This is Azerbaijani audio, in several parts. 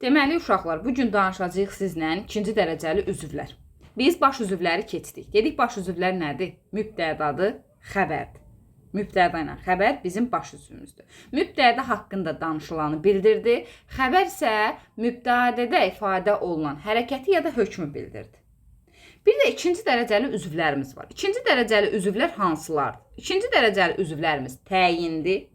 Deməli uşaqlar, bu gün danışacağıq sizlə ikinci dərəcəli üzvlər. Biz baş üzvləri keçdik. Dedik baş üzvlər nədir? Mübtədadır, xəbərdir. Mübtəda ilə xəbər bizim baş üzvümüzdür. Mübtəda haqqında danışılanı bildirdi. Xəbər isə mübtədədə ifadə olunan hərəkəti ya da hökmü bildirdi. Bir də ikinci dərəcəli üzvlərimiz var. İkinci dərəcəli üzvlər hansılardır? İkinci dərəcəli üzvlərimiz təyindir,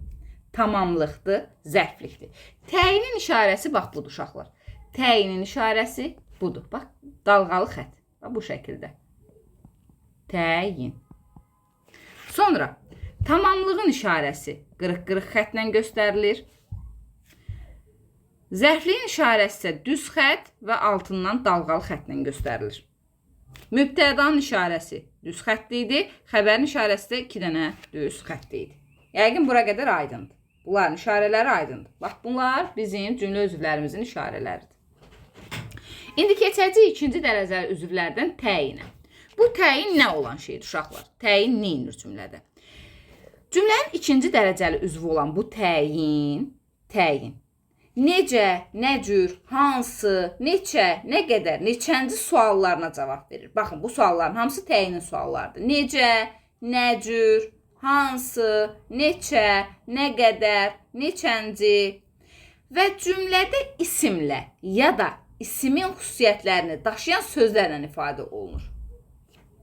tamamlıqdır, zərflikdir. Təyinin işarəsi bax budur uşaqlar. Təyinin işarəsi budur. Bax dalğalı xətt. Bax bu şəkildə. Təyin. Sonra tamamlığın işarəsi qırıq-qırıq xəttlə göstərilir. Zərfliyin işarəsi isə düz xətt və altından dalğalı xəttlə göstərilir. Mübtədanın işarəsi düz xəttli idi, xəbərin işarəsi də 2 dənə düz xəttli idi. Yəqin bura qədər aydındır. Bunların işarələri aydındır. Bax, bunlar bizim cümlə üzvlərimizin işarələridir. İndi keçəcəyik ikinci dərəcəli üzvlərdən təyinə. Bu təyin nə olan şeydir uşaqlar? Təyin nə edir cümlədə? Cümlənin ikinci dərəcəli üzvü olan bu təyin. Necə, nə cür, hansı, neçə, nə qədər, neçənci suallarına cavab verir. Baxın, bu sualların hamısı təyinin suallarıdır. Necə, nə cür, hansı, neçə, nə qədər, neçənci və cümlədə isimlə ya da isimin xüsusiyyətlərini daşıyan sözlərlə ifadə olunur.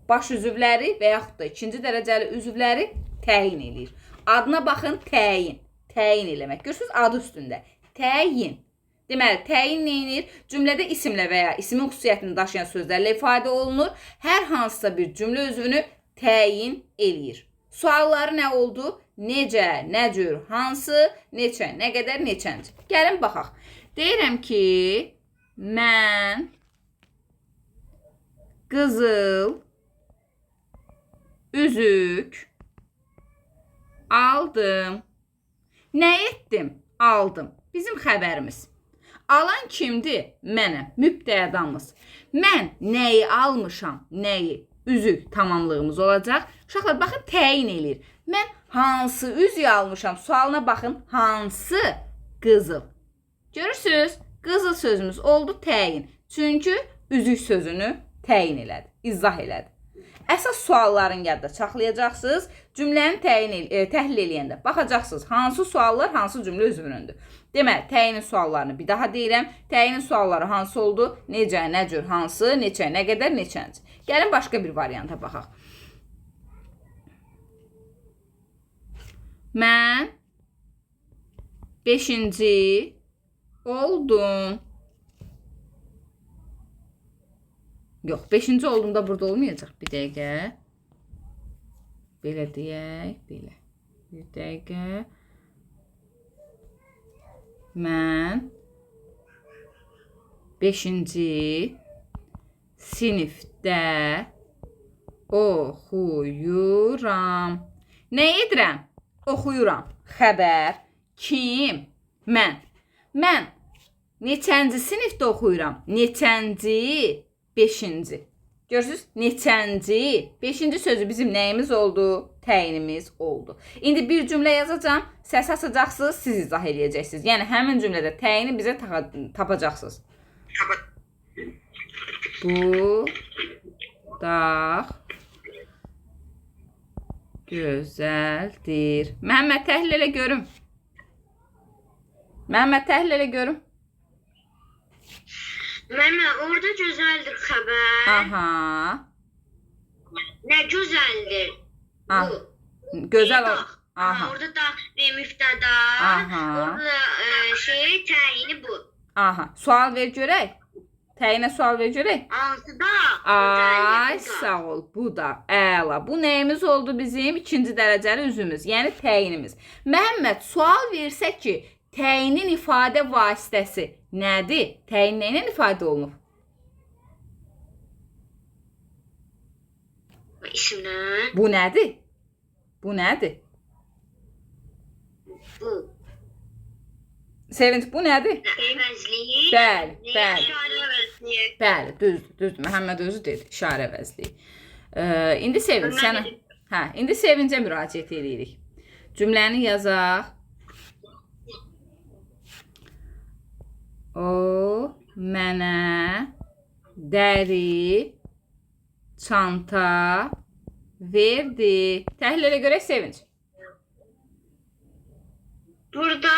Baş üzvləri və yaxud da ikinci dərəcəli üzvləri təyin eləyir. Adına baxın, təyin. Təyin eləmək. Görürsünüz, adı üstündə. Təyin. Deməli, təyin nə edir? Cümlədə isimlə və ya isimin xüsusiyyətini daşıyan sözlərlə ifadə olunur. Hər hansısa bir cümlə üzvünü təyin eləyir. Sualları nə oldu? Necə, nə cür, hansı, neçə, nə qədər, neçənci. Gəlin baxaq. Deyirəm ki, mən qızıl üzük aldım. Nə etdim? Aldım. Bizim xəbərimiz. Alan kimdir? Mənəm. Mübtədamız. Mən nəyi almışam? Nəyi? Üzük tamamlığımız olacaq. Uşaqlar, baxın, təyin eləyir. Mən hansı üzüyü almışam? Sualına baxın. Hansı? Qızıl. Görürsünüz? Qızıl sözümüz oldu təyin. Çünki üzük sözünü təyin elədi, izah elədi. Əsas sualların yadda saxlayacaqsınız. Cümləni təhlil eləyəndə baxacaqsınız hansı suallar hansı cümlə üzvünündür. Deməli, təyinin suallarını bir daha deyirəm. Təyinin sualları hansı oldu? Necə, nə cür, hansı, neçə, nə qədər, neçənci. Gəlin başqa bir varianta baxaq. Mən 5-ci oldum. Yox, 5-ci olduğumda burada olmayacaq. Bir dəqiqə. Belə deyək, belə. Bir dəqiqə. Mən 5-ci sinifdə oxuyuram. Nə edirəm? Oxuyuram. Xəbər. Kim? Mən. Mən neçənci sinifdə oxuyuram? Neçənci? 5-ci. Görürsünüz? Neçənci? 5-ci sözü bizim nəyimiz oldu? Təyinimiz oldu. İndi bir cümlə yazacağam. Səs açacaqsınız, siz izah eləyəcəksiniz. Yəni həmin cümlədə təyini bizə tapacaqsınız. Bu dağ gözəldir. Məhəmməd, təhlil elə görüm. Məhəmməd, təhlil elə görüm. Məmə, orada gözəldir xəbər. Aha. Nə gözəldir? Ah, Bu. Gözəl. Dağ. Aha. Orada da müftəda. Aha. Orada şey təyini bu. Aha. Sual ver görək. Təyinə sual ver görək. Hansı da? Ay, sağ ol. Bu da əla. Bu nəyimiz oldu bizim? İkinci dərəcəli üzvümüz, yəni təyinimiz. Məhəmməd, sual versə ki, təyinin ifadə vasitəsi nədir? Təyin nə ilə ifadə olunub? İsimlə. Bu nədir? Bu nədir? Bu. Sevinç, bu nədir? Əvəzliyi. Bəli, bəli. İşarə əvəzliyi. Bəli, düzdür, düzdür. Məhəmməd özü dedi, işarə əvəzliyi. İndi Sevinç, sənə, hə, indi Sevincə müraciət eləyirik. Cümləni yazaq. O mənə dəri çanta verdi. Təhlil elə görək Sevinç. Burada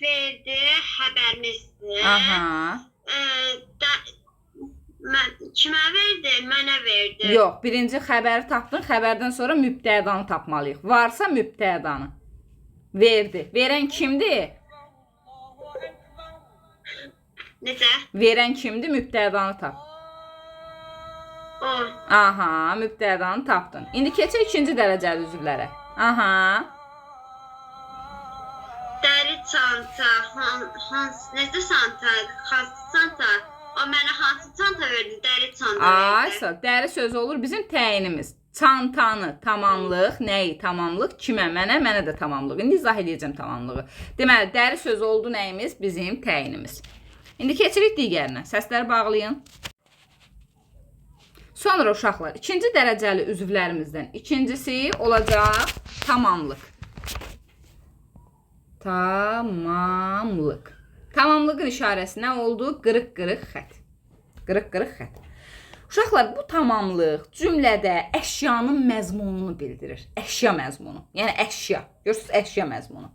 verdi xəbərimizdir. Aha. Da, mən, kimə verdi? Mənə verdi. Yox, birinci xəbəri tapdın, xəbərdən sonra mübtədanı tapmalıyıq. Varsa mübtədanı. Verdi. Verən kimdir? Necə? Verən kimdir? Mübtədanı tap. O. Aha, mübtədanı tapdın. İndi keçək ikinci dərəcəli üzvlərə. Aha. Dəri çanta, hansı, necə çanta? Hansı çanta? O mənə hansı çanta verdi? Dəri çanta verdi. Aysa, dəri sözü olur bizim təyinimiz. Çantanı, tamamlıq, nəyi tamamlıq, kimə, mənə, mənə də tamamlıq. İndi izah edəcəm tamamlığı. Deməli, dəri sözü oldu nəyimiz? Bizim təyinimiz. İndi keçirik digərinə. Səsləri bağlayın. Sonra uşaqlar, ikinci dərəcəli üzvlərimizdən ikincisi olacaq tamamlıq. Tamamlıq. Tamamlığın işarəsi nə oldu? Qırıq-qırıq xətt. Qırıq-qırıq xətt. Uşaqlar, bu tamamlıq cümlədə əşyanın məzmununu bildirir. Əşya məzmunu. Yəni əşya. Görürsüz, əşya məzmunu.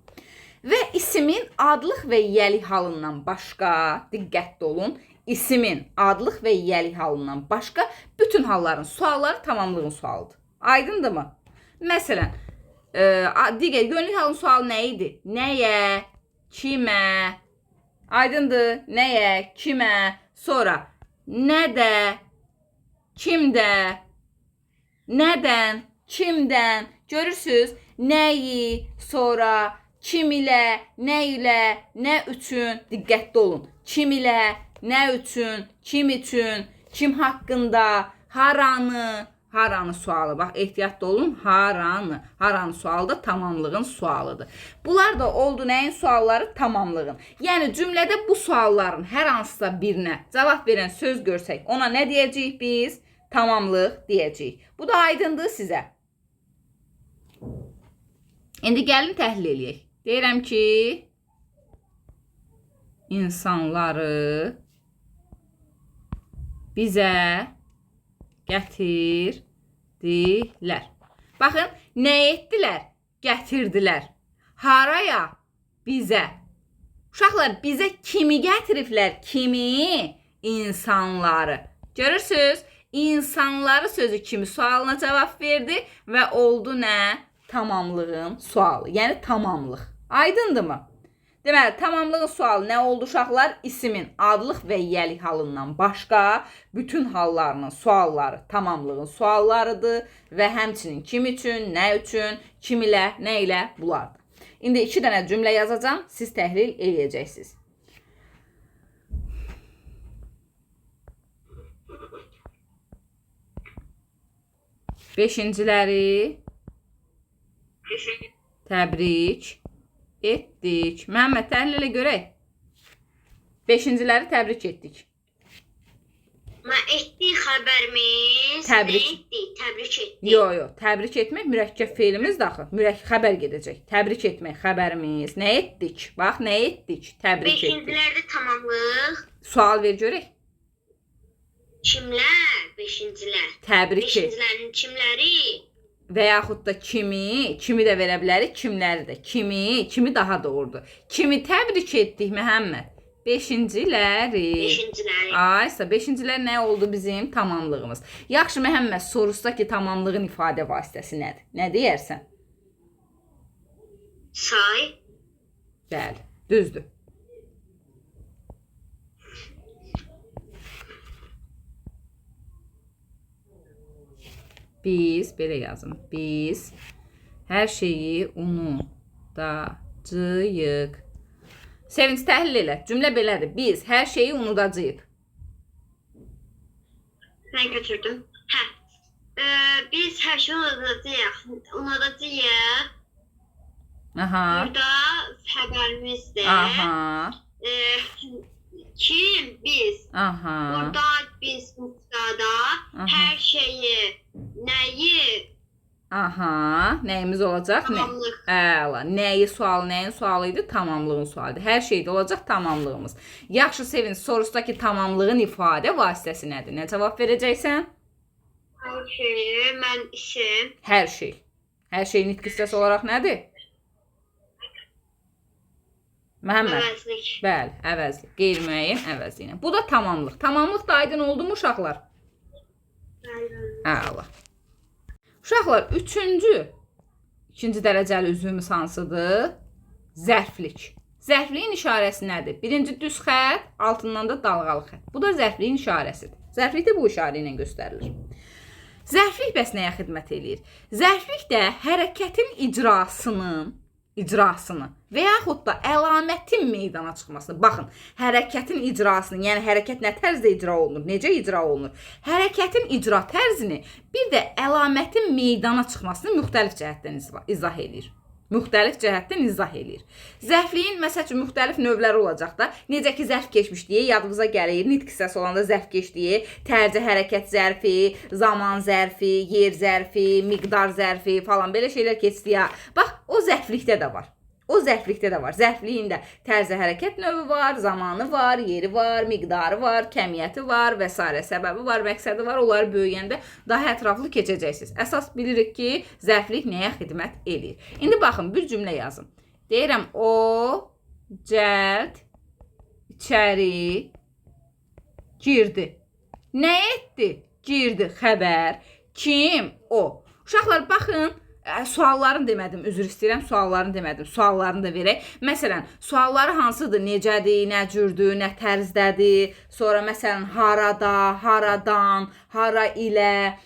Və isimin adlıq və yiyəlik halından başqa, diqqətli olun, isimin adlıq və yiyəlik halından başqa bütün halların sualları tamamlığın sualıdır. Aydındırmı? Məsələn, digər yönlük halın sualı nə idi? Nəyə, kimə? Aydındır? Nəyə, kimə? Sonra nədə, kimdə, nədən, kimdən? Görürsüz? Nəyi, sonra kim ilə, nə ilə, nə üçün? Diqqətli olun. Kim ilə, nə üçün, kim üçün, kim haqqında, haranı, haranı sualı. Bax, ehtiyatlı olun. Haranı. Haranı sualı da tamamlığın sualıdır. Bunlar da oldu nəyin sualları? Tamamlığın. Yəni cümlədə bu sualların hər hansısa birinə cavab verən söz görsək, ona nə deyəcəyik biz? Tamamlıq deyəcəyik. Bu da aydındır sizə. İndi gəlin təhlil eləyək. Deyirəm ki, insanları bizə gətirdilər. Baxın, nə etdilər? Gətirdilər. Haraya? Bizə. Uşaqlar, bizə kimi gətiriblər? Kimi? İnsanları. Görürsüz? İnsanları sözü kimi sualına cavab verdi və oldu nə? Tamamlığın sualı. Yəni tamamlıq. Aydındırmı? Deməli, tamamlığın sualı nə oldu uşaqlar? İsimin adlıq və yiyəlik halından başqa bütün hallarının sualları tamamlığın suallarıdır və həmçinin kim üçün, nə üçün, kim ilə, nə ilə bunlardır. İndi 2 dənə cümlə yazacağam, siz təhlil eləyəcəksiniz. Beşinciləri təbrik etdik. Məhəmməd, təhlil elə görək. Beşinciləri təbrik etdik. Mən etdik xəbərimiz. Təbrik. Nə etdik? Təbrik etdik. Yo, yo, təbrik etmək mürəkkəb fe'limizdir axı. Mürəkkəb xəbər gedəcək. Təbrik etmək xəbərimiz. Nə etdik? Bax, nə etdik? Təbrik etdik. Beşincilərdə tamamlıq. Sual ver görək. Kimlər? Beşincilər. Təbrik et. Beşincilərin kimləri? Və yaxud da kimi, kimi də verə bilərik, kimləri də. Kimi, kimi daha doğrudur. Kimi təbrik etdik Məhəmməd? Beşinciləri. Beşinciləri. Aysa, beşincilər nə oldu bizim tamamlığımız? Yaxşı Məhəmməd, soruşsa ki, tamamlığın ifadə vasitəsi nədir? Nə deyərsən? Say. Bəli, düzdür. Biz, belə yazım, biz hər şeyi unudacağıq. Sevinç, təhlil elə. Cümlə belədir. Biz hər şeyi unudacağıq. Mən götürdüm. Hə. Biz hər şeyi unudacağıq. Unudacağıq. Aha. Burada xəbərimizdir. Aha. Kim? Biz. Aha. Burada biz mübtəda Aha. hər şeyi, nəyi Aha, nəyimiz olacaq? Nə? Tamamlıq. Əla. Nəyi sual, nəyin sualı idi? Tamamlığın sualıdır. Hər şeydə olacaq tamamlığımız. Yaxşı, Sevinç, sorusudakı tamamlığın ifadə vasitəsi nədir? Nə cavab verəcəksən? Hər şeyi, mən işim. Hər şey. Hər şey nitq hissəsi olaraq nədir? Məhəmməd. Əvəzlik. Bəli, əvəzlik. Qeyri-müəyyən əvəzliklə. Bu da tamamlıq. Tamamlıq da aydın oldu mu uşaqlar? Bəli. Əla. Uşaqlar, üçüncü, ikinci dərəcəli üzvümüz hansıdır? Zərflik. Zərfliyin işarəsi nədir? Birinci düz xətt, altından da dalğalı xətt. Bu da zərfliyin işarəsidir. Zərflik də bu işarə ilə göstərilir. Zərflik bəs nəyə xidmət eləyir? Zərflik də hərəkətin icrasını və yaxud da əlamətin meydana çıxmasını. Baxın, hərəkətin icrasını, yəni hərəkət nə tərzdə icra olunur, necə icra olunur? Hərəkətin icra tərzini, bir də əlamətin meydana çıxmasını müxtəlif cəhətdən izah eləyir. Müxtəlif cəhətdən izah eləyir. Zərfliyin məsəl üçün müxtəlif növləri olacaq da. Necə ki zərf keçmişliyi yadınıza gəlir. Nitq hissəsi olanda zərf keçdiyi, tərzi hərəkət zərfi, zaman zərfi, yer zərfi, miqdar zərfi falan belə şeylər keçdi ya. Bax, o zərflikdə də var. O zərflikdə də var. Zərfliyin də tərzi hərəkət növü var, zamanı var, yeri var, miqdarı var, kəmiyyəti var və sairə səbəbi var, məqsədi var. Onları böyüyəndə daha ətraflı keçəcəksiniz. Əsas bilirik ki, zərflik nəyə xidmət eləyir. İndi baxın, bir cümlə yazın. Deyirəm, o cəld içəri girdi. Nə etdi? Girdi. Xəbər. Kim? O. Uşaqlar, baxın, suallarını demədim, üzr istəyirəm, suallarını demədim. Suallarını da verək. Məsələn, sualları hansıdır? Necədir, nə cürdür, nə tərzdədir? Sonra məsələn, harada, haradan, hara ilə,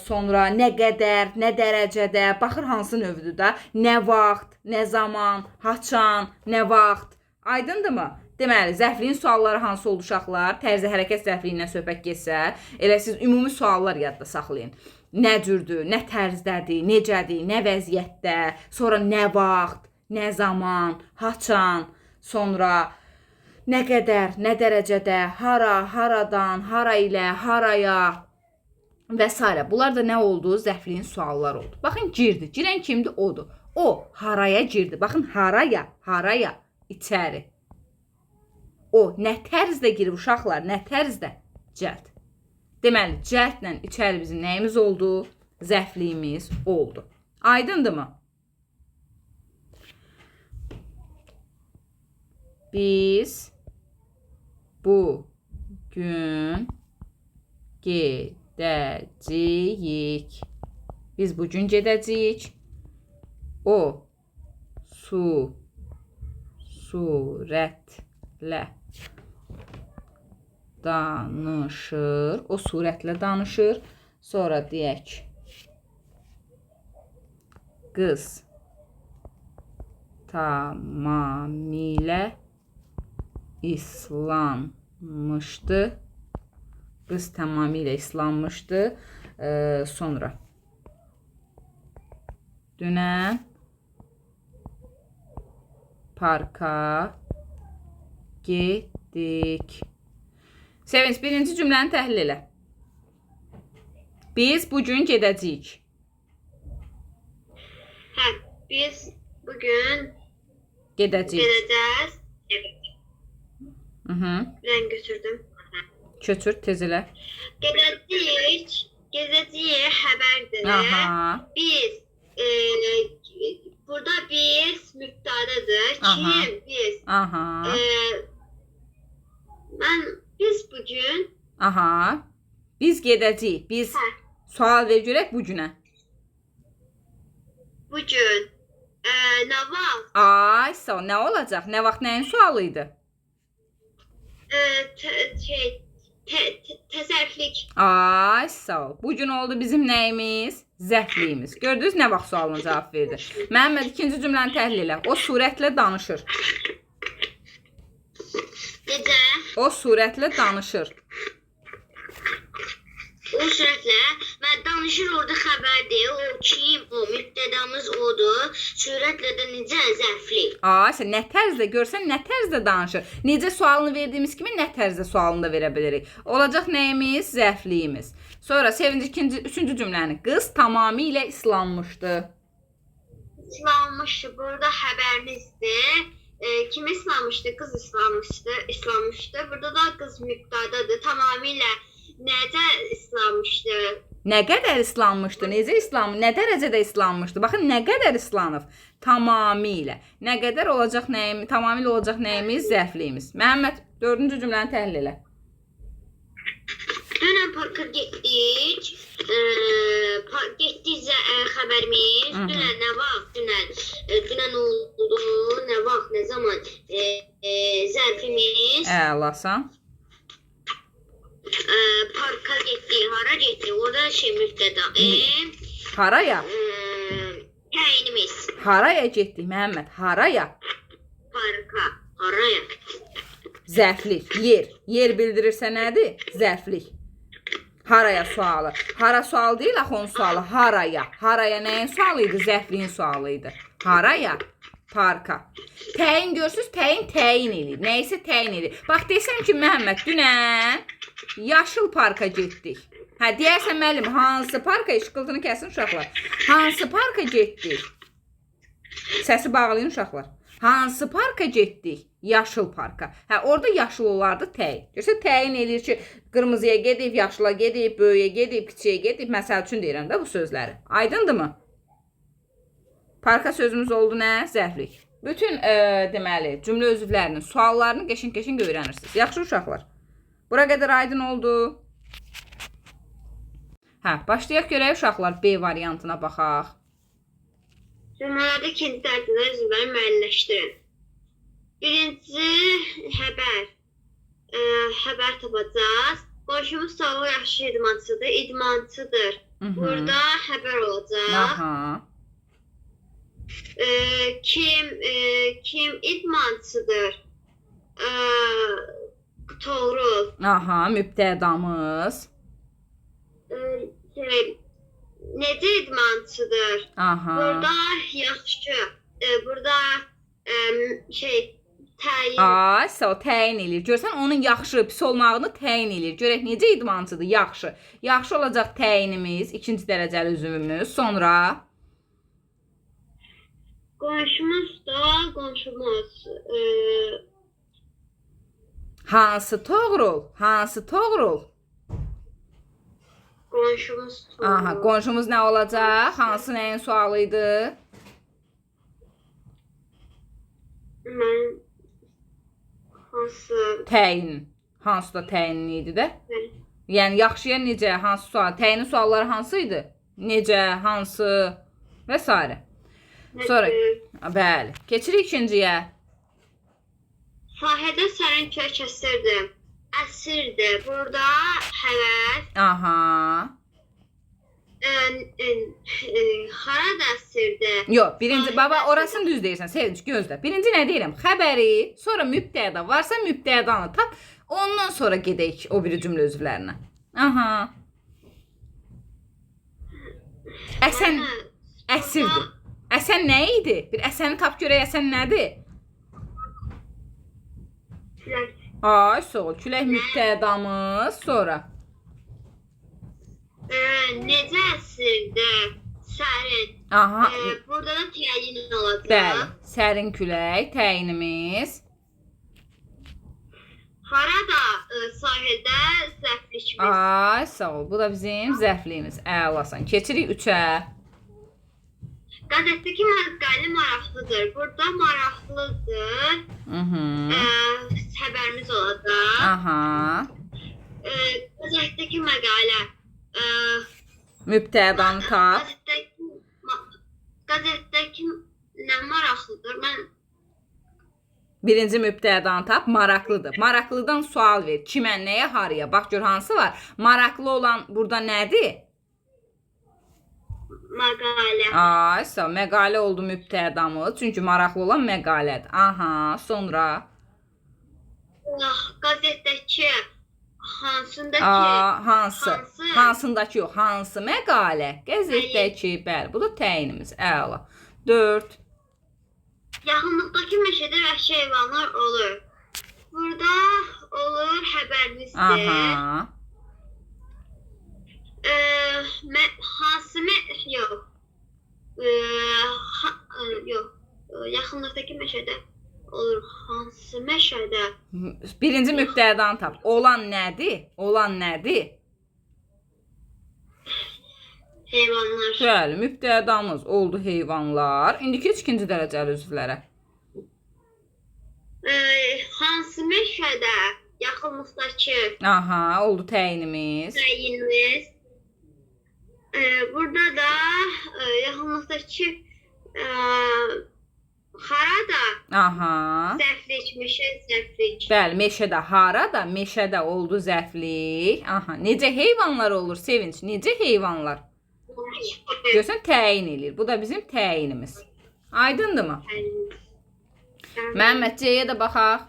sonra nə qədər, nə dərəcədə, baxır hansı növdür də? Nə vaxt, nə zaman, haçan, nə vaxt. Aydındırmı? Deməli, zərfliyin sualları hansı oldu uşaqlar? Tərzi hərəkət zərfliyindən söhbət getsə, elə siz ümumi suallar yadda saxlayın. Nə cürdür, nə tərzdədir, necədir, nə vəziyyətdə, sonra nə vaxt, nə zaman, haçan, sonra nə qədər, nə dərəcədə, hara, haradan, hara ilə, haraya və s. Bunlar da nə oldu? Zərfliyin sualları oldu. Baxın, girdi. Girən kimdir? Odur. O haraya girdi? Baxın, haraya, haraya, içəri. O nə tərzdə girib uşaqlar, nə tərzdə? Cəld. Deməli, cəldlə içəri bizim nəyimiz oldu? Zərfliyimiz oldu. Aydındırmı? Biz bu gün gedəcəyik. Biz bu gün gedəcəyik. O surətlə danışır. O surətlə danışır. Sonra deyək, qız tamamilə islanmışdı. Qız tamamilə islanmışdı. Sonra dünən parka getdik. Sevinç, birinci cümləni təhlil elə. Biz bugün gedəcəyik. Hə, biz bugün gedəcəyik. Gedəcəyiz. Mən götürdüm. Köçür, tez elə. Gedəcəyik. Gedəcəyik xəbərdir. Aha. Biz burada biz mübtədadır. Aha. Kim biz? Aha. Biz bugün. Aha. Biz gedəcəyik. Biz hə. Sual ver görək bu günə. Bugün. Nə vaxt? Ay, sağ ol. Nə olacaq? Nə vaxt nəyin sualı idi? Təzərflik. Ay, sağ ol. Bu gün oldu bizim nəyimiz? Zərfliyimiz. Gördünüz nə vaxt sualına cavab verdi. Məhəmməd, ikinci cümləni təhlil elə. O surətlə danışır. Necə? O surətlə danışır. O surətlə və Danışır orada xəbərdir. O kim? O mübtədamız odur. Sürətlə də necə zərfli. Ay, sən nə tərzdə görsən, nə tərzdə danışır. Necə sualını verdiyimiz kimi nə tərzdə sualını da verə bilirik. Olacaq nəyimiz? Zərfliyimiz. Sonra Sevinç ikinci, üçüncü cümləni. Qız tamamilə islanmışdı. İslanmışdı. Burada xəbərimizdir. Kim islanmışdı? Qız islanmışdı. İslanmışdı. Burada da qız mübtədadır. Tamamilə necə islanmışdı? Nə qədər islanmışdı? Necə islanmış? Nə dərəcədə islanmışdı? Baxın, nə qədər islanıb? Tamamilə. Nə qədər olacaq nəyimiz? Tamamilə olacaq nəyimiz? Zərfliyimiz. Məhəmməd, dördüncü cümləni təhlil elə. Dünən parka getdik. Getdik xəbərimiz. Hı -hı. Dünən nə vaxt? Dünən dünən oldu. Nə vaxt, nə zaman? Zərfimiz. Əlasan. Parka getdik. Hara getdik? Orada şey mübtəda. Haraya? Təyinimiz. Haraya getdik Məhəmməd? Haraya? Parka. Haraya? Zərflik, yer. Yer bildirirsə nədir? Zərflik. Haraya sualı. Hara sualı deyil axı onun sualı. Haraya. Haraya nəyin sualı idi? Zərfliyin sualı idi. Haraya? Parka. Təyin görsüz, təyin təyin eləyir. Nəyisə təyin eləyir. Bax desəm ki, Məhəmməd dünən yaşıl parka getdik. Hə, deyərsən müəllim, hansı parka? İşqıltını kəsin uşaqlar. Hansı parka getdik? Səsi bağlayın uşaqlar. Hansı parka getdik? Yaşıl parka. Hə, orada yaşıl olardı təyin. Görsə təyin eləyir ki, qırmızıya gedib, yaşıla gedib, böyüyə gedib, kiçiyə gedib. Məsəl üçün deyirəm də bu sözləri. Aydındırmı? Parka sözümüz oldu nə? Zərflik. Bütün deməli cümlə üzvlərinin suallarını qəşəng-qəşəng öyrənirsiniz. Yaxşı uşaqlar. Bura qədər aydın oldu. Hə, başlayaq görək uşaqlar B variantına baxaq. Cümlələrdə ikinci dərəcədə üzvləri müəyyənləşdirin. Birinci xəbər. Xəbər tapacağız. Qonşumuz Sağlı yaxşı idmançıdır. İdmançıdır. Hı -hı. Burada xəbər olacaq. Aha. Kim idmançıdır? Toğrul. Aha, mübtədamız. Şey, necə idmançıdır? Aha. Burada yaxşı. Burada şey təyin. Ay, sağ ol, təyin eləyir. Görsən onun yaxşı, pis olmağını təyin eləyir. Görək necə idmançıdır? Yaxşı. Yaxşı olacaq təyinimiz, ikinci dərəcəli üzvümüz. Sonra Qonşumuz da qonşumuz. Hansı Toğrul? Hansı Toğrul? Qonşumuz Toğrul. Aha, qonşumuz nə olacaq? Hansı nəyin sualı idi? Mən hansı Təyin. Hansı da təyinli idi də? Yəni yaxşıya necə, hansı sual? Təyinin sualları hansı idi? Necə, hansı və s. Sonra bəli. Keçirik ikinciyə. Sahədə sərin külək əsirdi. Əsirdi. Burada xəbər. Aha. Harada əsirdi? Yox, birinci baba orasını düz deyirsən, Sevinç, gözlə. Birinci nə deyirəm? Xəbəri, sonra mübtəda varsa mübtədanı tap, ondan sonra gedək o biri cümlə üzvlərinə. Aha. Əsən əsirdi. Əsən nə idi? Bir əsəni tap görək əsən nədir? Külək. Ay, sağ ol. Külək mübtədamız, sonra. Necə əsirdi? Sərin. Aha. Burada da təyin olacaq. Bəli, sərin külək təyinimiz. Harada sahildə zərflikimiz. Ay, sağ ol. Bu da bizim zərfliyimiz. Əlasan. Keçirik 3-ə. Qəzetdəki məqalə maraqlıdır. Burada maraqlıdır. Xəbərimiz olacaq. Aha. Qəzetdəki məqalə. Mübtədanı tap. Qəzetdəki nə maraqlıdır? Mən Birinci mübtədanı tap, maraqlıdır. Maraqlıdan sual ver. Kimə, nəyə, haraya? Bax gör hansı var. Maraqlı olan burada nədir? Məqalə. Ay, sağ ol. Məqalə oldu mübtədamız. Çünki maraqlı olan məqalədir. Aha, sonra Qəzetdəki hansındakı Aa, hansı? Hansı? Hansındakı yox, hansı məqalə? Qəzetdəki, bəli, bu da təyinimiz. Əla. 4. Yaxınlıqdakı meşədə vəhşi heyvanlar olur. Burada olur xəbərimizdir. Aha. Hansı yox. Yox. Yaxınlıqdakı meşədə olur. Hansı meşədə? Birinci mübtədanı tap. Olan nədir? Olan nədir? Heyvanlar. Bəli, mübtədamız oldu heyvanlar. İndi keç ikinci dərəcəli üzvlərə. Hansı meşədə? Yaxınlıqdakı Aha, oldu təyinimiz. təyinimiz. Burada da yaxınlıqdakı harada? Aha. Zərflik, meşə zərflik. Bəli, meşədə harada? Meşədə oldu zərflik. Aha, necə heyvanlar olur Sevinç? Necə heyvanlar? Görsən təyin eləyir. Bu da bizim təyinimiz. Aydındırmı? Məhəmməd C-yə də baxaq.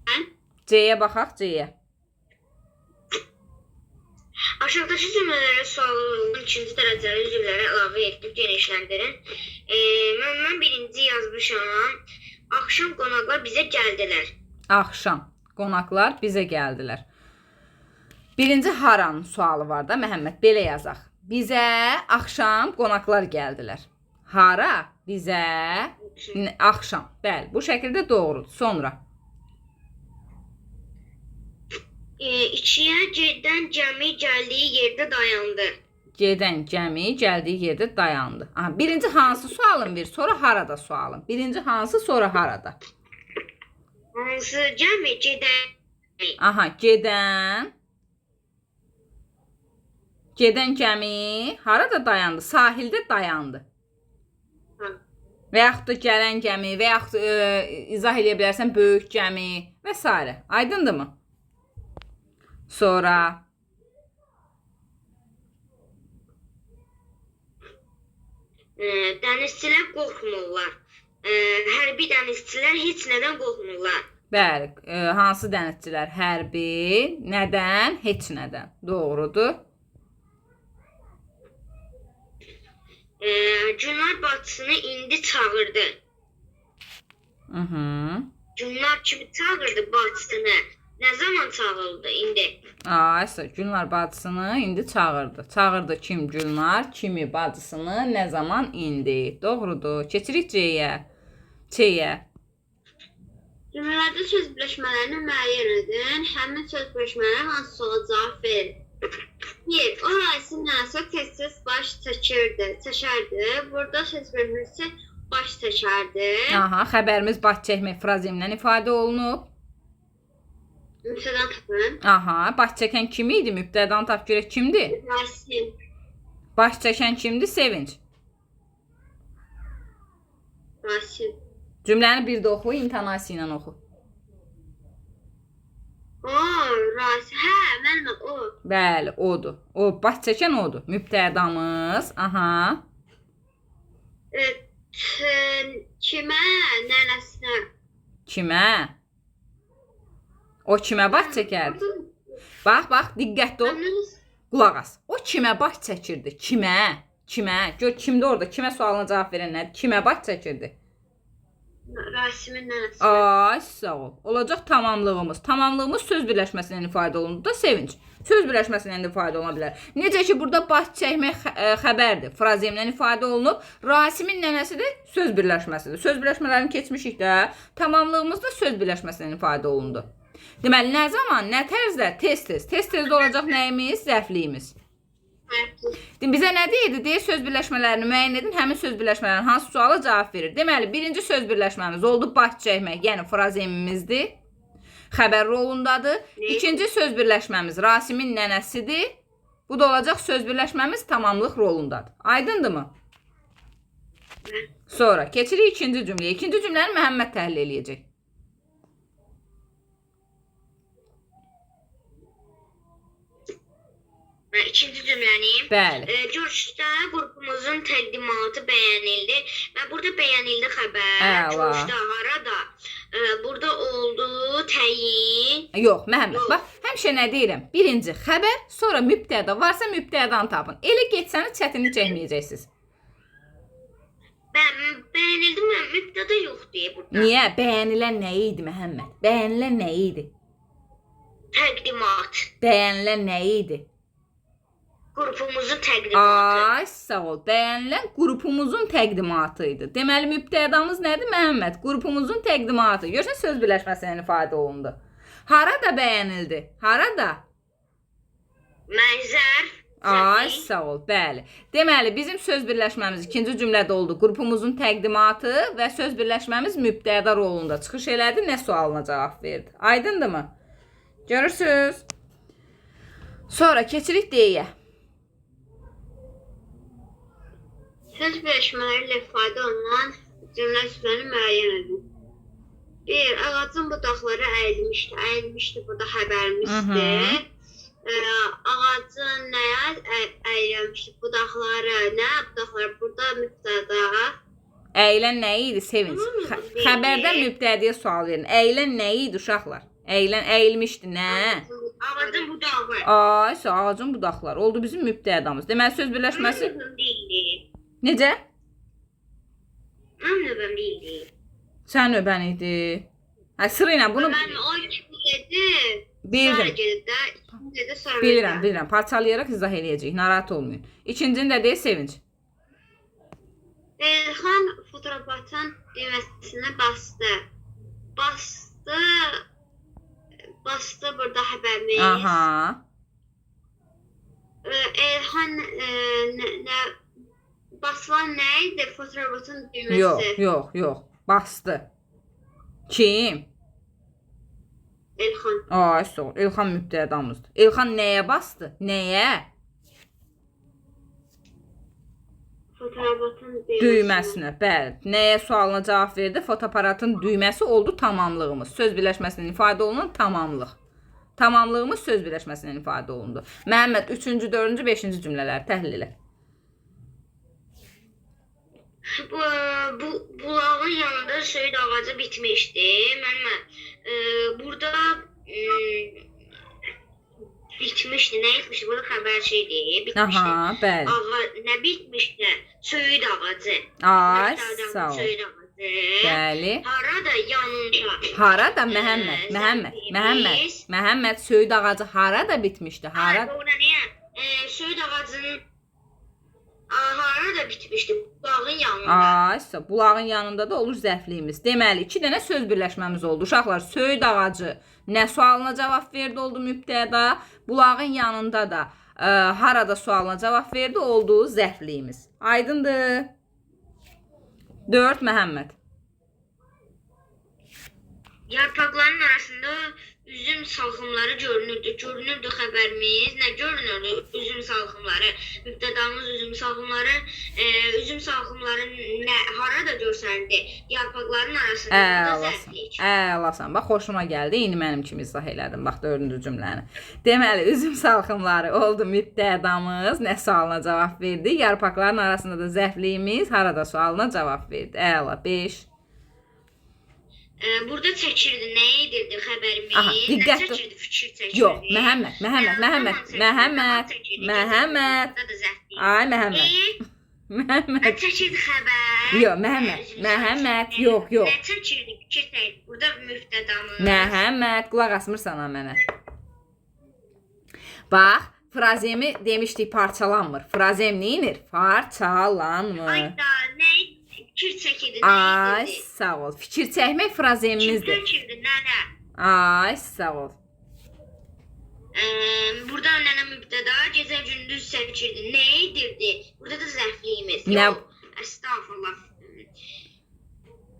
Mən? C-yə baxaq, C-yə. Aşağıdakı cümlələrə sualı uyğun ikinci dərəcəli üzvləri əlavə edib genişləndirin. Mən birinci yazmışam. Axşam qonaqlar bizə gəldilər. Axşam qonaqlar bizə gəldilər. Birinci haranın sualı var da Məhəmməd, belə yazaq. Bizə axşam qonaqlar gəldilər. Hara? Bizə axşam. Bəli, bu şəkildə doğrudur. Sonra İkiyə gedən gəmi gəldiyi yerdə dayandı. Gedən gəmi gəldiyi yerdə dayandı. Aha, birinci hansı sualın bir, sonra harada sualın. Birinci hansı, sonra harada. Hansı gəmi gedən? Aha, gedən gəmi harada dayandı? Sahildə dayandı. Ha. Və yaxud da gələn gəmi və yaxud izah eləyə bilərsən böyük gəmi və s. Aydındırmı? Sonra Dənizçilər qorxmurlar. Hərbi dənizçilər heç nədən qorxmurlar. Bəli, hansı dənizçilər? Hərbi, nədən? Heç nədən. Doğrudur. Gülnar bacısını indi çağırdı. Gülnar kimi çağırdı bacısını? Nə zaman çağırdı indi? Aysa, Gülnar bacısını indi çağırdı. Çağırdı kim? Gülnar kimi bacısını nə zaman indi? Doğrudur. Keçirik C-yə. C-yə. Cümlələrdə söz birləşmələrini müəyyən edin. Həmin söz birləşmələri hansı suala cavab verir? 1. O Raisin nənəsi tez-tez baş çəkirdi, çəkərdi. Burada söz birləşməsi baş çəkərdi. Aha, xəbərimiz baş çəkmək frazemlə ifadə olunub. Mübtədan tapın. Aha, baş çəkən kim idi? Mübtədanı tap görək kimdir? Rasim. Baş çəkən kimdir? Sevinç. Rasim. Cümləni bir də oxu, intonasiya ilə oxu. O, Rasim. Hə, mənim o. Bəli, odur. O, baş çəkən odur. Mübtədamız. Aha. Kimə? Nənəsinə. Kimə? O kimə baş çəkərdi? Bax, bax, diqqətli ol. Qulaq as. O kimə baş çəkirdi? Kimə? Kimə? Gör kimdir orada? Kimə sualına cavab verən nədir? Kimə baş çəkirdi? Rasimin nənəsinə. Ay, sağ ol. Olacaq tamamlığımız. Tamamlığımız söz birləşməsindən ifadə olundu da Sevinç. Söz birləşməsindən də ifadə oluna bilər. Necə ki burada baş çəkmək xəbərdir. Frazemlə ifadə olunub. Rasimin nənəsi də söz birləşməsidir. Söz birləşmələrini keçmişik də. Tamamlığımız da söz birləşməsindən ifadə olundu. Deməli, nə zaman, nə tərzdə? Tez-tez. Tez-tez də olacaq nəyimiz? Zərfliyimiz. Bizə nə deyirdi? Deyir söz birləşmələrini müəyyən edin. Həmin söz birləşmələrinin hansı suala cavab verir? Deməli, birinci söz birləşməmiz oldu baş çəkmək, yəni frazemimizdir. Xəbər rolundadır. İkinci söz birləşməmiz Rasimin nənəsidir. Bu da olacaq söz birləşməmiz tamamlıq rolundadır. Aydındırmı? Sonra keçirik ikinci cümləyə. İkinci cümləni Məhəmməd təhlil eləyəcək. İkinci cümləni. Bəli. Görüşdə qrupumuzun təqdimatı bəyənildi və burada bəyənildi xəbər. Əla. Görüşdə harada? Burada oldu təyin. Yox, Məhəmməd, bax, həmişə nə deyirəm? Birinci xəbər, sonra mübtəda varsa mübtədanı tapın. Elə getsəniz çətinlik çəkməyəcəksiniz. Mən bəyənildi, mən mübtəda yox deyə burada. Niyə? Bəyənilən nə idi Məhəmməd? Bəyənilən nə idi? Təqdimat. Bəyənilən nə idi? Qrupumuzun təqdimatı. Ay, sağ ol. Bəyənilən qrupumuzun təqdimatı idi. Deməli mübtədamız nədir Məhəmməd? Qrupumuzun təqdimatı. Görürsən söz birləşməsindən ifadə olundu. Harada bəyənildi? Harada? Mənzər. Ay, sağ ol. Bəli. Deməli, bizim söz birləşməmiz ikinci cümlədə oldu. Qrupumuzun təqdimatı və söz birləşməmiz mübtəda rolunda çıxış elədi, nə sualına cavab verdi. Aydındırmı? Görürsüz? Sonra keçirik D-yə. Söz birləşmələri ilə ifadə olunan cümlə üzvlərini müəyyən edin. 1. Ağacın budaqları əyilmişdi. Əyilmişdi burada xəbərimizdir. Ağacın nəyə əyilmişdi? Budaqları. Nə budaqları? Burada mübtəda. Əyilən nə idi Sevinç? Xəbərdən mübtədaya sual verin. Əyilən nə idi uşaqlar? Əyilən əyilmişdi nə? Ağacın budağı. Ay, ağacın budaqları oldu bizim mübtədamız. Deməli söz birləşməsi Deyildi. necə? Mənim növbəm deyildi. Sənin növbən idi. Hə, sıra ilə bunu Mən o kimi dedi. bildim. Sonra gedib də, ikinci dedi, sonra Bilirəm, bilirəm. Parçalayaraq izah eləyəcəyik. Narahat olmayın. İkincini də deyə Sevinç. Elxan fotoaparatın düyməsinə bastı. Bastı. Bastı burada xəbərimiz. Aha. Elxan nə basılan nə idi? Fotoaparatın düyməsi. Yox, yox, yox. Bastı. Kim? Elxan. Ay, sağ ol. Elxan mübtədamızdır. Elxan nəyə bastı? Nəyə? Fotoaparatın düyməsinə. Düyməsinə. Bəli. Nəyə sualına cavab verdi? Fotoaparatın düyməsi oldu tamamlığımız. Söz birləşməsindən ifadə olunan tamamlıq. Tamamlığımız söz birləşməsindən ifadə olundu. Məhəmməd 3-cü, 4-cü, 5-ci cümlələri təhlil elə. Bu bulağın yanında söyüd ağacı bitmişdi. Mənim burada bitmişdi. Nə etmişdi? Burada xəbər şeydi. Bitmişdi. Aha, bəli. Ağa nə bitmişdi? Söyüd ağacı. Ay, Mübtədamız sağ ol. Söyüd ağacı. Bəli. Harada yanında? Harada Məhəmməd, Məhəmməd, Məhəmməd, Məhəmməd söyüd ağacı harada bitmişdi? Hara? Orada niyə? Söyüd ağacının harada bitmişdi? Bulağın yanında. Ay, sağ- bulağın yanında da olur zərfliyimiz. Deməli, iki dənə söz birləşməmiz oldu. Uşaqlar, söyüd ağacı nə sualına cavab verdi oldu mübtəda. Bulağın yanında da harada sualına cavab verdi oldu zərfliyimiz. Aydındır? 4 Məhəmməd. Yarpaqların arasında üzüm salxımları görünürdü. Görünürdü xəbərimiz. Nə görünürdü? Üzüm salxımları. Mübtədamız üzüm salxımları. Üzüm salxımları nə harada görsəndi? Yarpaqların arasında. Burada Əlasan. zərflik. Əlasan. Bax xoşuma gəldi. İndi mənim kimi izah elədim. Bax dördüncü cümləni. Deməli, üzüm salxımları oldu mübtədamız. Nə sualına cavab verdi? Yarpaqların arasında da zərfliyimiz harada sualına cavab verdi. Əla. 5. Burada çəkirdi. Nə edirdi xəbərimiz? Aha, diqqətli- Nə çəkirdi? Fikir çəkirdi. Yox, Məhəmməd, Məhəmməd, Məhəmməd, Məhəmməd, Məhəmməd. Burada da zərflik. Ay Məhəmməd. Məhəmməd. Çəkirdi xəbər. Yox, Məhəmməd, Üzüm Məhəmməd, salxımları. yox, yox. Nə çəkirdi? Fikir çəkirdi. Burada mübtədamız. Məhəmməd, qulaq asmırsan ha mənə. Bax, frazemi demişdik parçalanmır. Frazem nə edir? Parçalanmır. Ay da nə fikir çəkirdi, nə Ay, edirdi? sağ ol. Fikir çəkmək frazemimizdir. Fikir çəkirdi, nənə. Ay, sağ ol. Burada nənə mübtəda gecə gündüz çəkirdi. Nə edirdi? Burada da zərfliyimiz. Nə- Yox, əstəğfurullah.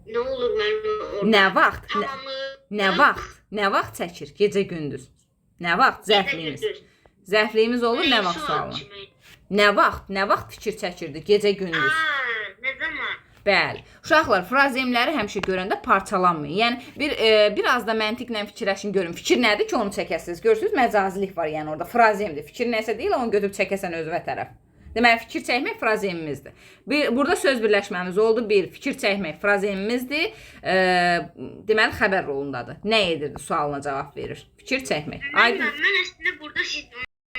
Nə olur mənim orada? Nə vaxt? Nə, Tamamı. nə vaxt? Nə vaxt çəkir? Gecə gündüz. Nə vaxt zərfliyimiz? Zərfliyimiz olur nə vaxt sualına? Nə vaxt? Nə vaxt fikir çəkirdi? Gecə gündüz. Aa, nə zaman? Bəli. Uşaqlar, frazemləri həmişə görəndə parçalanmayın. Yəni bir biraz da məntiqlə fikirləşin görün. Fikir nədir ki, onu çəkəsiniz? Görürsüz, məcazilik var yəni orada. Frazemdir. Fikir nəsə deyil, onu götürüb çəkəsən özünə tərəf. Deməli, fikir çəkmək frazemimizdir. Bir, burada söz birləşməmiz oldu. Bir, fikir çəkmək frazemimizdir. Deməli, xəbər rolundadır. Nə edirdi sualına cavab verir. Fikir çəkmək. Aydın. Mən əslində burada siz